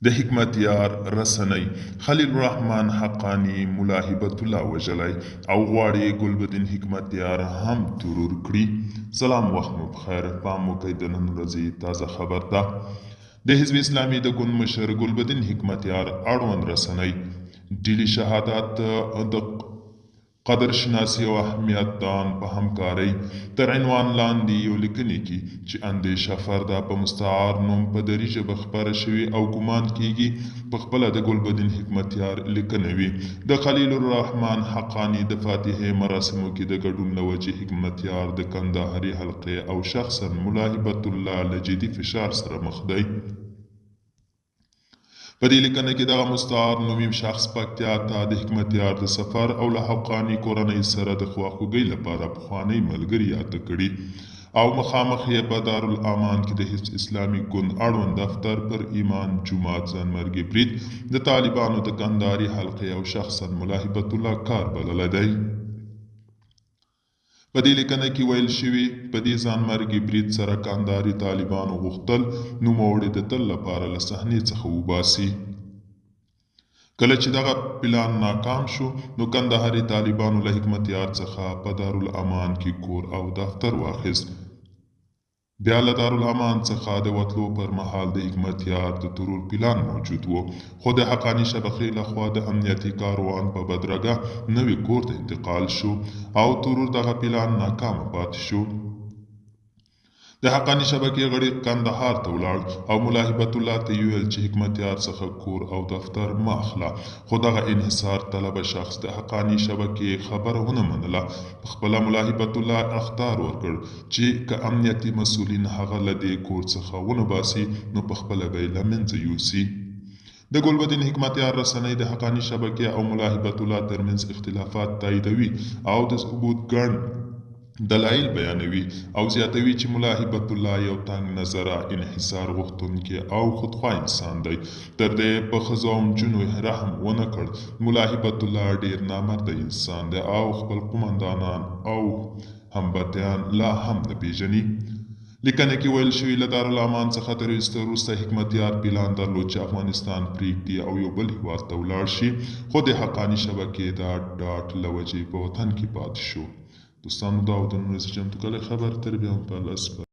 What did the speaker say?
د حکمتیار رسنۍ، خلیل الرحمن حقاني ملا هبت الله وژلی او غواړي ګلبدین حکمتیار هم ترور کړي. سلام وخت مو پخیر، پام وکړئ د نن ورځې تازه خبر ته. د حزب اسلامي د ګوند مشر ګلبدین حکمتیار اړوند رسنۍ ډیلي شهادت د قدر شناسي او اهمیت دان په همکارۍ تر عنوان لاندې یو لیکنې کې چې اندیشه فردا په مستعار نوم په دري ژبه خپره شوې او ګمان کیږي په خپله د ګلبدین حکمتیار لیکنه وي د خلیل الرحمن حقاني د فاتحې مراسمو کې د ګډون له وجې حکمتیار د کندهاري حلقې او شخصا ملا هبت الله له جدي فشار سره مخ دی. په دې لیکنه کې دغه مستعار نومي شخص پکتیا ته د حکمتیار د سفر او له حقاني کورنۍ سره د خواخوږۍ لپاره پخوانۍ ملګري یاد کړي او مخامخ یې په دارالامان کې د حزب اسلامي ګوند اړوند دفتر پر ایمان جومات ځانمرګي برید د طالبانو د کندهاري حلقې او شخصا ملا هبت الله کار بللی دی. په دې لیکنه کې ویل شوي، په دې ځانمرګي برید سره کندهاري طالبانو غوښتل نوموړی د تل لپاره له صحنې څخه وباسي. کله چې دغه پلان ناکام شو، نو کندهاري طالبانو له حکمتیار څخه په دارالامان کې کور او دفتر واخیست. بیا له دارالامان څخه د وتلو پر مهال د حکمتیار د ترور پلان موجود و، خو د حقاني شبکې له خوا د امنیتي کاروان په بدرګه نوي کور ته انتقال شو او ترور دغه پلان ناکامه پاتې شو. د حقاني شبکې غړي کندهار ته ولاړ او ملا هبت الله ته یې وویل چې حکمتیار څخه کور او دفتر مه اخله، خو دغه انحصار طلبه شخص د حقاني شبکې خبره ونه منله، پخپله ملا هبت الله اخطار ورکړ چې که امنیتي مسؤلین هغه له دې کور څخه ونه باسي نو پخپله به یې له منځه یوسي. د ګلبدین حکمتیار رسنۍ د حقاني شبکې او ملا هبت الله ترمنځ اختلافات تاییدوي او د ثبوت ګڼ دلایل بیانوي او زیاتوي چې ملا هبت الله یو تنګ نظره، انحصار غوښتونکی او خودخواه انسان دی. تر دې یې په ښځو او نجونو رحم ونه کړ. ملا هبت الله ډېر نامرده انسان دی او خپل قومندانان او همبتیان لا هم نه پېژني. لیکنه کې ویل شوي، له دارالامان څخه تر ویستو وروسته حکمتیار پلان درلود چې افغانستان پرېږدي او یو بل هېواد ته ولاړ شي، خو د حقاني شبکې د ډاډ له وجې په وطن کې پاتې شو. دوستانو دا و د نن ورځې چمتو کړی خبر، تر بیا هم په الله سپارم.